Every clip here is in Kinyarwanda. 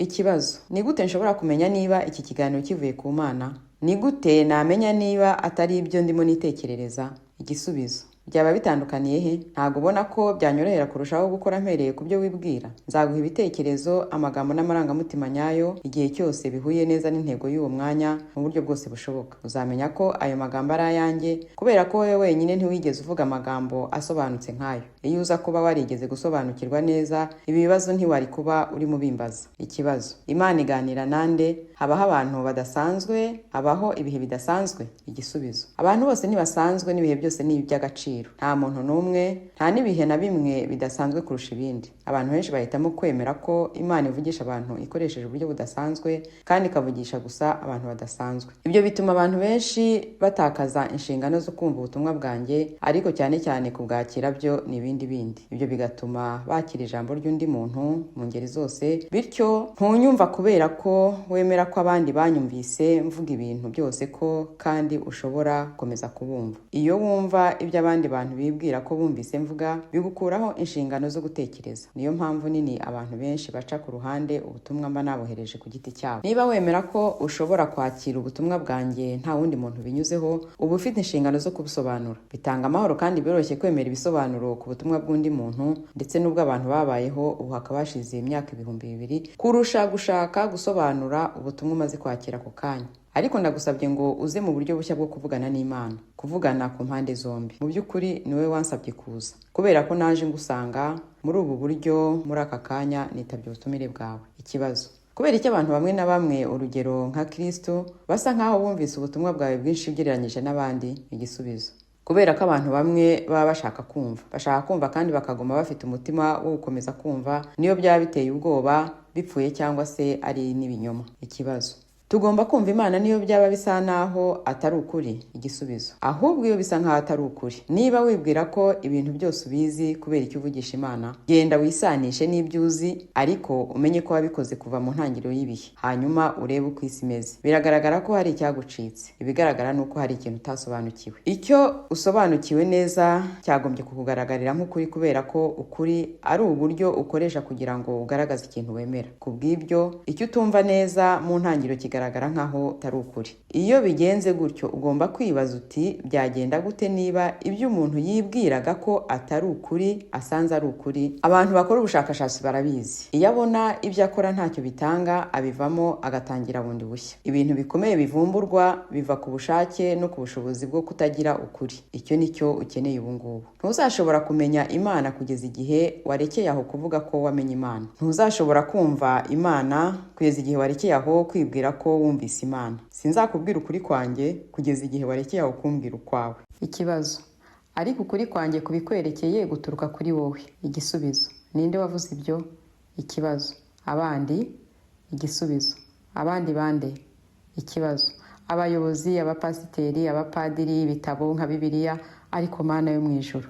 Ikibazo: Ni gute nshobora kumenya niba iki kiganiro kivuye ku Mana? Ni gute namenya niba atari ibyo ndimo nitekerereza? Igisubizo: Byaba bitandukaniye he? Ntabwo ubona ko byanyorohera kurushaho gukora mpereye ku byo wibwira? Nzaguha ibitekerezo, amagambo n'amarangamutima nyayo igihe cyose bihuye neza n'intego y'uwo mwanya mu buryo bwose bushoboka. Uzamenya ko ayo magambo ari ayanjye kubera ko wowe wenyine ntiwigeze uvuga amagambo asobanutse nk'ayo. Iyo uza kuba warigeze gusobanukirwa neza ibi bibazo, ntiwari kuba urimo ubimbaza. Ikibazo: Imana iganira nande? Habaho abantu badasanzwe? Habaho ibihe bidasanzwe? Igisubizo: Abantu bose ntibasanzwe, n'ibihe byose ni iby'agaciro. Nta muntu n'umwe, nta n'ibihe na bimwe bidasanzwe kurusha ibindi. Abantu benshi bahitamo kwemera ko Imana ivugisha abantu ikoresheje uburyo budasanzwe kandi ikavugisha gusa abantu badasanzwe. Ibyo bituma abantu benshi batakaza inshingano zo kumva ubutumwa bwanjye, ariko cyane cyane kubwakira byo ni ibindi bindi. Ibyo bigatuma bakira ijambo ry'undi muntu mu ngeri zose. Bityo ntunyumva kubera ko wemera ko abandi banyumvise mvuga ibintu byose, ko kandi ushobora gukomeza kubumva. Iyo wumva ibyo abandi bantu bibwira ko bumvise mvuga, bigukuraho inshingano zo gutekereza. Niyo mpamvu nini abantu benshi baca ku ruhande ubutumwa mba nabohereje ku giti cyabo. Niba wemera ko ushobora kwakira ubutumwa bwanjye nta wundi muntu binyuzeho, uba ufite inshingano zo kubusobanura. Bitanga amahoro kandi biroroshye kwemera ibisobanuro ku butumwa bw'undi muntu, ndetse n'ubwo abantu babayeho ubu hakaba hashize imyaka 2000, kurusha gushaka gusobanura ubutumwa umaze kwakira ako kanya. Ariko ndagusabye ngo uze mu buryo bushya bwo kuvugana n'Imana, kuvugana ku mpande zombi. Mu by'ukuri ni wowe wansabye kuza. Kubera ko naje ngusanga muri ubu buryo muri aka kanya, nitabye ubutumire bwawe. Ikibazo: Kubera icyo abantu bamwe na bamwe, urugero nka Kristo, basa nk'aho bumvise ubutumwa bwawe bwinshi ugereranyije n'abandi? Igisubizo: Kubera ko abantu bamwe baba bashaka kumva, bashaka kumva kandi bakaguma bafite umutima wo gukomeza kumva, niyo byaba biteye ubwoba, bipfuye cyangwa se ari n'ibinyoma. Ikibazo: Tugomba kumva Imana niyo byaba bisa naho atari ukuri? Igisubizo: Ahubwo iyo bisa nkaho atari ukuri. Niba wibwira ko ibintu byose ubizi, kubera icyo uvugisha Imana? Genda wisanishe n'ibyo uzi, ariko umenye ko wabikoze kuva mu ntangiriro y'ibihe, hanyuma urebe uko isi imeze. Biragaragara ko hari icyagucitse. Ibigaragara ni uko hari ikintu utasobanukiwe. Icyo usobanukiwe neza cyagombye kukugaragarira nk'ukuri, kubera ko ukuri ari uburyo ukoresha kugira ngo ugaragaze ikintu wemera. Ku bw'ibyo, icyo utumva neza mu ntangiriro kigaragara nkaho atari ukuri. Iyo bigenze gutyo, ugomba kwibaza uti: "Byagenda gute niba ibyo umuntu yibwiraga ko atari ukuri asanze ari ukuri?" Abantu bakora ubushakashatsi barabizi: iyo abona ibyo akora ntacyo bitanga, abivamo agatangira bundi bushya. Ibintu bikomeye bivumburwa biva ku bushake no ku bushobozi bwo kutagira ukuri. Icyo ni cyo ukeneye ubu ngubu. Ntuzashobora kumenya Imana kugeza igihe warekeye aho kuvuga ko wamenye Imana. Ntuzashobora kumva Imana kugeza igihe warekeye aho kwibwira ko wumvise Imana. Sinzakubwira ukuri kwanjye kugeza igihe warekeye aho kumbwira ukwawe. Ikibazo: Ariko ukuri kwanjye kubikwerekeye guturuka kuri wowe. Igisubizo: Ninde wavuze ibyo? Ikibazo: Abandi. Igisubizo: Abandi bande? Ikibazo: Abayobozi, abapasiteri, abapadiri, ibitabo nka Bibiliya. Ariko Mana yo mu ijuru!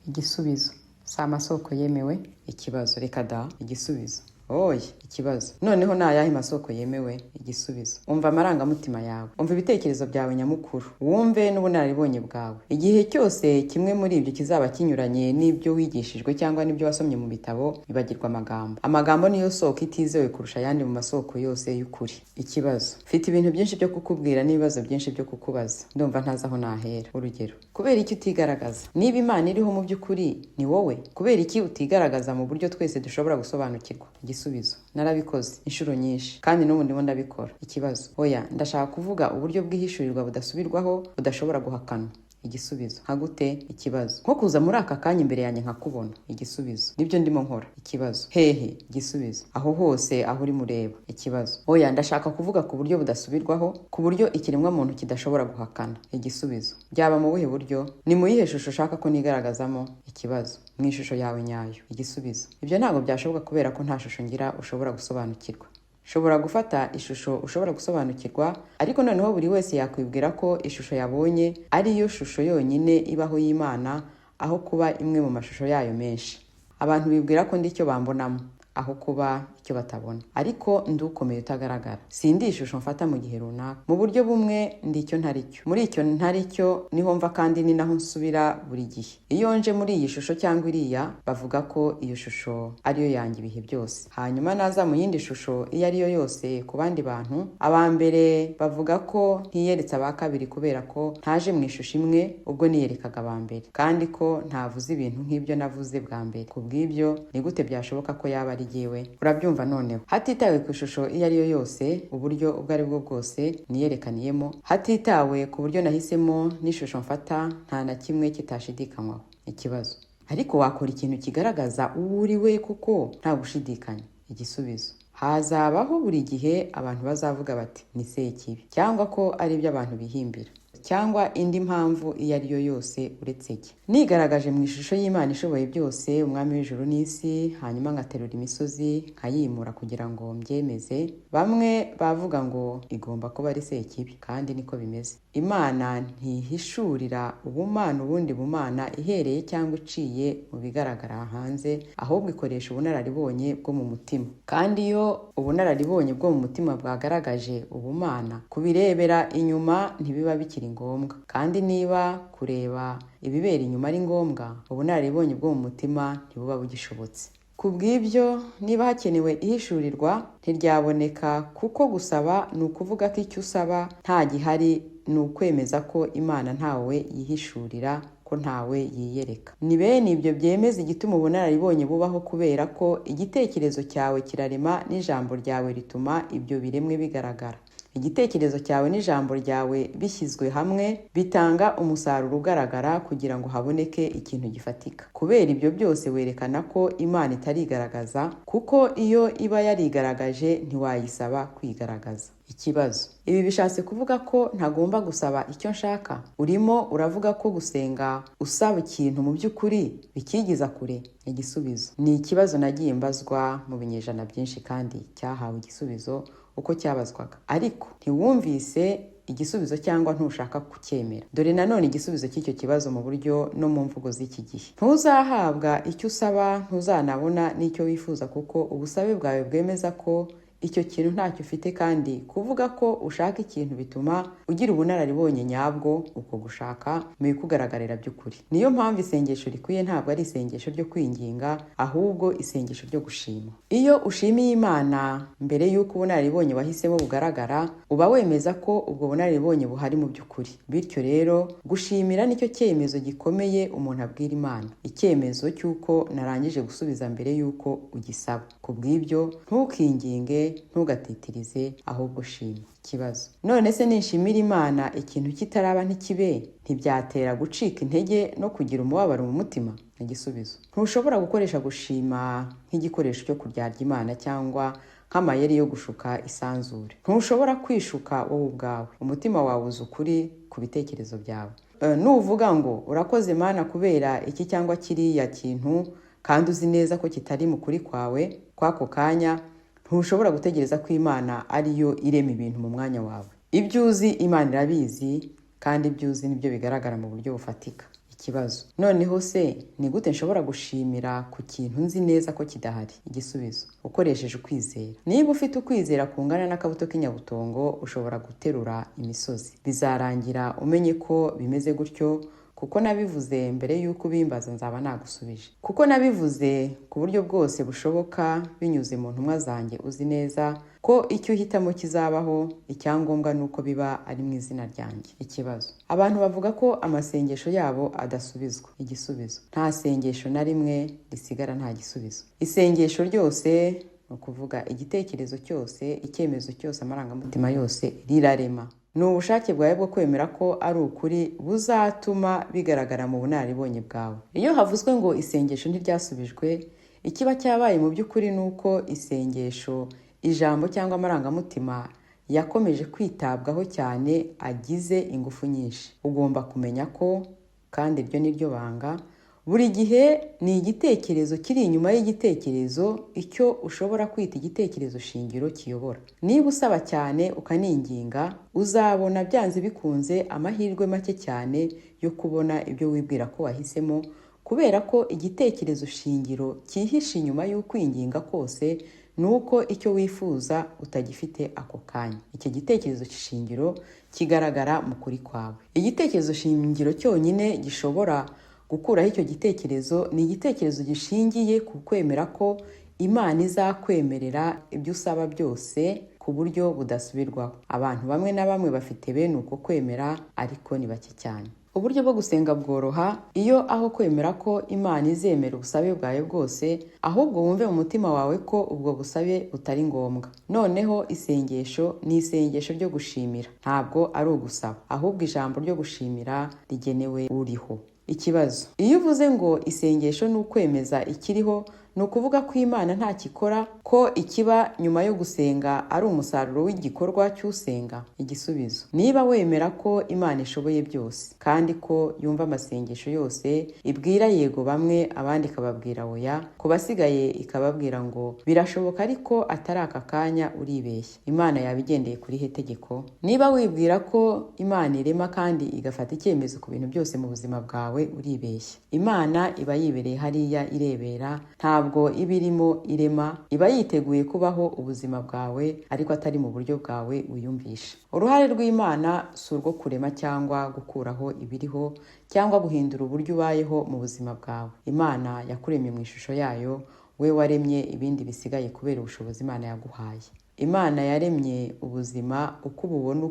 Igisubizo: Si amasoko yemewe. Ikibazo: Reka da! Igisubizo: Oya. Ikibazo: Noneho ni ayahe masoko yemewe? Igisubizo: Umva amarangamutima yawe, umva ibitekerezo byawe nyamukuru, wumve n'ubunararibonye bwawe. Igihe cyose kimwe muri ibyo kizaba kinyuranye n'ibyo wigishijwe cyangwa n'ibyo wasomye mu bitabo, ibagirwa amagambo. Amagambo niyo soko itizewe kurusha ayandi mu masoko yose y'ukuri. Ikibazo: Mfite ibintu byinshi byo kukubwira n'ibibazo byinshi byo kukubaza. Ndumva ntazi aho nahera. Urugero, kubera iki utigaragaza? Niba Imana iriho mu by'ukuri ni wowe, kubera iki utigaragaza mu buryo twese dushobora gusobanukirwa? Igisubizo: Narabikoze inshuro nyinshi kandi n'ubu ndimo ndabikora. Ikibazo: Oya, ndashaka kuvuga uburyo bw'ihishurirwa budasubirwaho, budashobora guhakanwa. Igisubizo: Nka gute? Ikibazo: Nko kuza muri aka kanya imbere yanjye nkakubona. Igisubizo: Nibyo ndimo nkora. Ikibazo: Hehe? Igisubizo: Aho hose aho uri mureba. Ikibazo: Oya, ndashaka kuvuga ku buryo budasubirwaho, ku buryo ikiremwamuntu kidashobora guhakana. Igisubizo: Byaba mu buhe buryo? Ni mu yihe shusho ushaka ko nigaragazamo? Ikibazo: Mu ishusho yawe nyayo. Igisubizo: Ibyo ntabwo byashoboka kubera ko nta shusho ngira ushobora gusobanukirwa. Ushobora gufata ishusho ushobora gusobanukirwa, ariko noneho buri wese yakwibwira ko ishusho yabonye ari yo shusho yonyine ibaho y'Imana, aho kuba imwe mu mashusho yayo menshi. Abantu bibwira ko ndi icyo bambonamo. Aho kuba icyo batabona. Ariko ndi ukomeye utagaragara. Sindi ishusho mfata mu gihe runaka. Mu buryo bumwe ndi icyo ntari cyo. Muri icyo ntari cyo niho mva kandi ni naho nsubira buri gihe. Iyo nje muri iyi shusho cyangwa iriya, bavuga ko iyo shusho ariyo yanjye ibihe byose. Hanyuma naza mu yindi shusho iyo ari yo yose ku bandi bantu, aba mbere bavuga ko ntiyeretse aba kabiri kubera ko ntaje mu ishusho imwe ubwo niyerekaga aba mbere, kandi ko ntavuze ibintu nk'ibyo navuze bwa mbere. Ku bw'ibyo, ni gute byashoboka ko yaba ari jyewe? Urabyumva noneho. Hatitawe ku ishusho iyo ari yo yose, uburyo ubwo ari bwo bwose niyerekaniyemo, hatitawe ku buryo nahisemo n'ishusho mfata, nta na kimwe kitashidikanywaho. Ikibazo: ariko wakora ikintu kigaragaza uwo uri we kuko nta gushidikanya? Igisubizo: hazabaho buri gihe abantu bazavuga bati ni Sekibi, cyangwa ko ari ibyo abantu bihimbira, cyangwa indi mpamvu iyo ari yo yose uretse jye. Nigaragaje mu ishusho y'Imana ishoboye byose, Umwami w'ijuru n'isi, hanyuma ngaterura imisozi nkayimura kugira ngo mbyemeze, bamwe bavuga ngo igomba kuba ari Sekibi, kandi niko bimeze. Imana ntihishurira ubumana ubundi bumana ihereye cyangwa iciye mu bigaragara hanze, ahubwo ikoresha ubunararibonye bwo mu mutima. Kandi iyo ubunararibonye bwo mu mutima bwagaragaje ubumana, kubirebera inyuma ntibiba bikiri ngombwa. Kandi niba kureba ibibera inyuma ari ngombwa, ubunararibonye bwo mu mutima ntibuba bugishobotse. Ku bw'ibyo, niba hakenewe ihishurirwa, ntiryaboneka, kuko gusaba ni ukuvuga ko icyo usaba nta gihari, ni ukwemeza ko Imana ntawe yihishurira, ko ntawe yiyereka. Ni bene ibyo byemeza igituma ubunararibonye bubaho, kubera ko igitekerezo cyawe kirarema n'ijambo ryawe rituma ibyo biremwe bigaragara. Igitekerezo cyawe n'ijambo ryawe bishyizwe hamwe bitanga umusaruro ugaragara kugira ngo haboneke ikintu gifatika. Kubera ibyo byose, werekana ko Imana itarigaragaza, kuko iyo iba yarigaragaje ntiwayisaba kwigaragaza. Ikibazo: ibi bishatse kuvuga ko ntagomba gusaba icyo nshaka? Urimo uravuga ko gusenga usaba ikintu mu by'ukuri bikigiza kure? Igisubizo: ni ikibazo nagiye mbazwa mu binyejana byinshi kandi cyahawe igisubizo uko cyabazwaga, ariko ntiwumvise igisubizo cyangwa ntushaka kucyemera. Dore nanone igisubizo cy'icyo kibazo mu buryo no mu mvugo z'iki gihe: ntuzahabwa icyo usaba, ntuzanabona n'icyo wifuza, kuko ubusabe bwawe bwemeza ko icyo kintu ntacyo ufite. Kandi kuvuga ko ushaka ikintu bituma ugira ubunararibonye nyabwo uko gushaka mu bikugaragarira by'ukuri. Niyo mpamvu isengesho rikwiye ntabwo ari isengesho ryo kwinginga, ahubwo isengesho ryo gushima. Iyo ushimiye Imana mbere y'uko ubunararibonye wahisemo bugaragara, uba wemeza ko ubwo bunararibonye buhari mu by'ukuri. Bityo rero, gushimira nicyo cyemezo gikomeye umuntu abwira Imana, icyemezo cy'uko narangije gusubiza mbere y'uko ugisaba. Ku bw'ibyo, ntukinginge, ntugatitirize, ahubwo shima. Ikibazo: none se ninshimira Imana ikintu kitaraba ntikibe, ntibyatera gucika intege no kugira umubabaro mu mutima? Igisubizo: ntushobora gukoresha gushima nk'igikoresho cyo kuryarya Imana cyangwa nk'amayeri yo gushuka isanzure. Ntushobora kwishuka wowe ubwawe. Umutima wawe uzi ukuri ku bitekerezo byawe. Nuvuga ngo urakoze Mana kubera iki cyangwa kiriya kintu, kandi uzi neza ko kitari mu kuri kwawe kw'ako kanya, ntushobora gutegereza ko Imana ariyo irema ibintu mu mwanya wawe. Ibyo uzi Imana irabizi, kandi ibyo uzi nibyo bigaragara mu buryo bufatika. Ikibazo: noneho se ni gute nshobora gushimira ku kintu nzi neza ko kidahari? Igisubizo: ukoresheje ukwizera. Niba ufite ukwizera kungana n'akabuto k'inyabutongo, ushobora guterura imisozi. Bizarangira umenye ko bimeze gutyo, kuko nabivuze mbere y'uko ubimbaza nzaba nagusubije, kuko nabivuze ku buryo bwose bushoboka binyuze mu ntumwa zanjye. Uzi neza ko icyo uhitamo kizabaho. Icyangombwa ni uko biba ari mu izina ryanjye. Ikibazo: abantu bavuga ko amasengesho yabo adasubizwa. Igisubizo: nta sengesho na rimwe risigara nta gisubizo. Isengesho ryose, ni ukuvuga igitekerezo cyose, icyemezo cyose, amarangamutima yose, rirarema. Ni ubushake bwawe bwo kwemera ko ari ukuri buzatuma bigaragara mu bunararibonye bwawe. Iyo havuzwe ngo isengesho ntiryasubijwe, ikiba cyabaye mu by'ukuri ni uko isengesho, ijambo cyangwa amarangamutima yakomeje kwitabwaho cyane, agize ingufu nyinshi. Ugomba kumenya ko, kandi iryo ni ryo banga, buri gihe ni igitekerezo kiri inyuma y'igitekerezo, icyo ushobora kwita igitekerezo shingiro kiyobora. Niba usaba cyane ukaninginga, uzabona byanze bikunze amahirwe make cyane yo kubona ibyo wibwira ko wahisemo, kubera ko igitekerezo shingiro kiri inyuma Kubera ko igitekerezo shingiro cyihishe inyuma y'ukwinginga kose ni uko icyo wifuza utagifite ako kanya. Icyo gitekerezo shingiro kigaragara mu kuri kwawe. Igitekerezo shingiro cyonyine gishobora gukuraho icyo gitekerezo ni igitekerezo gishingiye ku kwemera ko Imana izakwemerera ibyo usaba byose ku buryo budasubirwaho. Abantu bamwe na bamwe bafite bene uko kwemera, ariko ni bake cyane. Uburyo bwo gusenga bworoha iyo aho kwemera ko Imana izemera ubusabe bwawe bwose, ahubwo wumve mu mutima wawe ko ubwo busabe butari ngombwa. Noneho isengesho ni isengesho ryo gushimira, ntabwo ari ugusaba, ahubwo ijambo ryo gushimira rigenewe uriho. Ikibazo: iyo uvuze ngo isengesho ni ukwemeza ikiriho, ni ukuvuga ko Imana ntacyo ikora, ko ikiba nyuma yo gusenga ari umusaruro w'igikorwa cy'usenga? Igisubizo: niba wemera ko Imana ishoboye byose kandi ko yumva amasengesho yose, ibwira yego bamwe, abandi ikababwira oya, ku basigaye ikababwira ngo birashoboka ariko atari aka kanya, uribeshya. Imana yaba igendeye kuri he tegeko? Niba wibwira ko Imana irema kandi igafata icyemezo ku bintu byose mu buzima bwawe, uribeshya. Imana iba yibereye hariya irebera, ntabwo iba irimo irema, iba yiteguye kubaho ubuzima bwawe ariko atari mu buryo bwawe wiyumvisha. Uruhare rw'Imana si urwo kurema cyangwa gukuraho ibiriho cyangwa guhindura uburyo ubayeho mu buzima bwawe. Imana yakuremye mu ishusho yayo, we waremye ibindi bisigaye kubera ubushobozi Imana yaguhaye. Imana yaremye ubuzima uko ububona,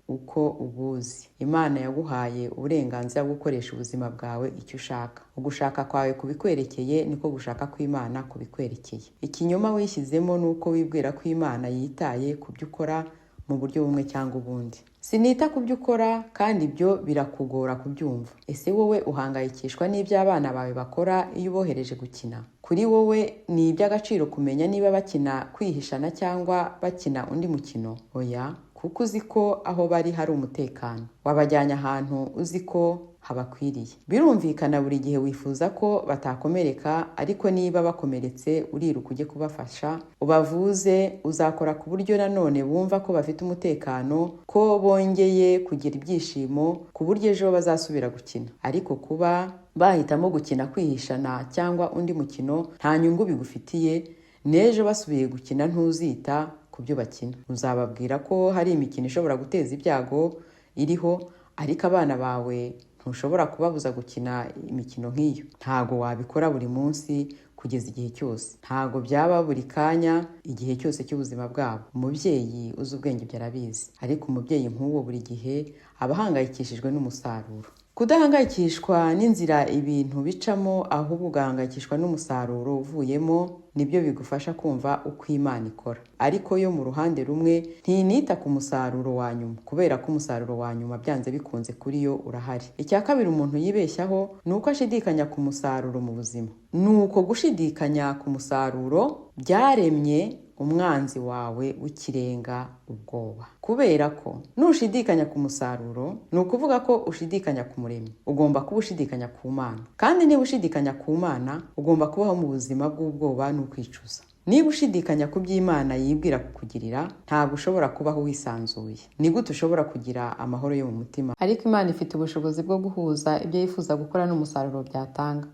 uko ubuzi. Imana yaguhaye uburenganzira bwo gukoresha ubuzima bwawe icyo ushaka. Ugushaka kwawe kubikwerekeye niko gushaka kw'Imana kubikwerekeye. Ikinyoma wishyizemo ni uko wibwira ko Imana yitaye ku byo ukora mu buryo bumwe cyangwa ubundi. Sinita ku byo ukora, kandi ibyo birakugora kubyumva. Ese wowe uhangayikishwa n'ibyo abana bawe bakora iyo ubohereje gukina? Kuri wowe ni iby'agaciro kumenya niba bakina kwihishana cyangwa bakina undi mukino? Oya, kuko uzi ko aho bari hari umutekano. Wabajyanye ahantu uzi ko habakwiriye. Birumvikana, buri gihe wifuza ko batakomereka, ariko niba bakomeretse uriruka ujye kubafasha, ubavuze. Uzakora ku buryo nanone bumva ko bafite umutekano, ko bongeye kugira ibyishimo, ku buryo ejo bazasubira gukina. Ariko kuba bahitamo gukina kwihishana cyangwa undi mukino nta nyungu bigufitiye. N'ejo basubiye gukina ntuzita ku byo bakina. Uzababwira ko hari imikino ishobora guteza ibyago iriho, ariko abana bawe ntushobora kubabuza gukina imikino nk'iyo. Ntago wabikora buri munsi kugeza igihe cyose, ntago byaba buri kanya igihe cyose cy'ubuzima bwabo. Umubyeyi uzi ubwenge ibyo arabizi, ariko umubyeyi nk'uwo buri gihe aba ahangayikishijwe n'umusaruro. Kudahangayikishwa n'inzira ibintu bicamo, ahubwo ugahangayikishwa n'umusaruro uvuyemo, nibyo bigufasha kumva uko Imana ikora. Ariko yo mu ruhande rumwe ntinita ku musaruro wa nyuma, kubera ko umusaruro wa nyuma byanze bikunze kuri yo urahari. Icya kabiri umuntu yibeshyaho ni uko ashidikanya ku musaruro mu buzima. Ni uko gushidikanya ku musaruro byaremye umwanzi wawe w'ikirenga, ubwoba. Kubera ko nushidikanya ku musaruro, ni ukuvuga ko ushidikanya ku Muremyi. Ugomba kuba ushidikanya ku Mana, kandi niba ushidikanya ku Mana, ugomba kubaho mu buzima bw'ubwoba n'ukwicuza. Niba ushidikanya ku by'Imana yibwira kukugirira, ntabwo ushobora kubaho wisanzuye. Ni gute ushobora kugira amahoro yo mu mutima? Ariko Imana ifite ubushobozi bwo guhuza ibyo yifuza gukora n'umusaruro byatanga.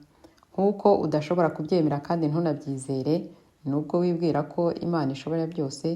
Nk'uko udashobora kubyemera kandi ntunabyizere, nubwo wibwira ko Imana ishobora byose,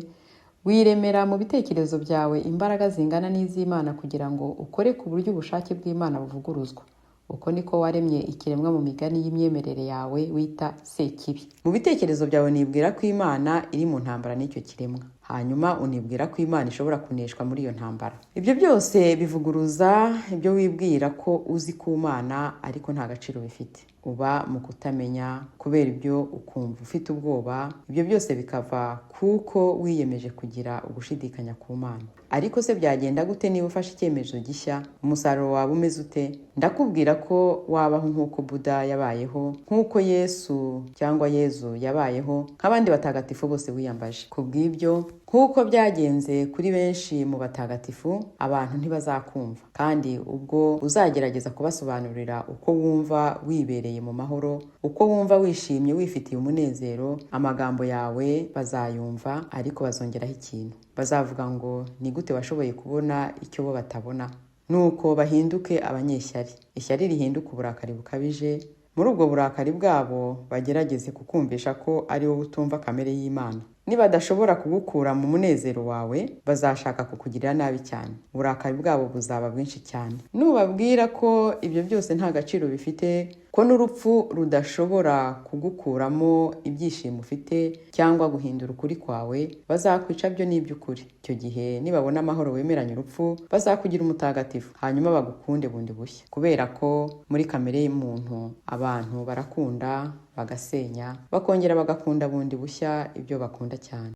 wiremera mu bitekerezo byawe imbaraga zingana n'iz'Imana kugira ngo ukore ku buryo ubushake bw'Imana buvuguruzwa. Uko niko waremye ikiremwa mu migani y'imyemerere yawe wita Sekibi. Mu bitekerezo byawe nibwira ko Imana iri mu ntambara n'icyo kiremwa, hanyuma unibwira ko Imana ishobora kuneshwa muri iyo ntambara. Ibyo byose bivuguruza ibyo wibwira ko uzi ku Mana, ariko nta gaciro bifite. Uba mu kutamenya, kubera ibyo ukumva ufite ubwoba. Ibyo byose bikava kuko wiyemeje kugira ugushidikanya ku Mana. Ariko se byagenda gute niba ufashe icyemezo gishya? Umusaruro waba umeze ute? Ndakubwira ko wabaho nk'uko Buda yabayeho, nk'uko Yesu cyangwa Yezu yabayeho, nk'abandi batagatifu bose wiyambaje. Ku bw'ibyo, nk'uko byagenze kuri benshi mu batagatifu, abantu ntibazakumva, kandi ubwo uzagerageza kubasobanurira uko wumva wibereye mu mahoro, uko wumva wishimye, wifitiye umunezero, amagambo yawe bazayumva, ariko bazongeraho ikintu. Bazavuga ngo ni gute washoboye kubona icyo bo batabona? Nuko bahinduke abanyeshyari, ishyari rihinduka uburakari bukabije. Muri ubwo burakari bwabo bagerageze kukumvisha ko ari wowe utumva kamere y'Imana. Nibadashobora kugukura mu munezero wawe, bazashaka kukugirira nabi cyane. Uburakari bwabo buzaba bwinshi cyane. Nubabwira ko ibyo byose nta gaciro bifite, ko n'urupfu rudashobora kugukuramo ibyishimo ufite cyangwa guhindura ukuri kwawe, bazakwica byo ni iby'ukuri. Icyo gihe nibabona amahoro wemeranya urupfu, bazakugira umutagatifu, hanyuma bagukunde bundi bushya. Kubera ko muri kamere y'umuntu abantu barakunda, bagasenya, bakongera bagakunda bundi bushya ibyo bakunda cyane.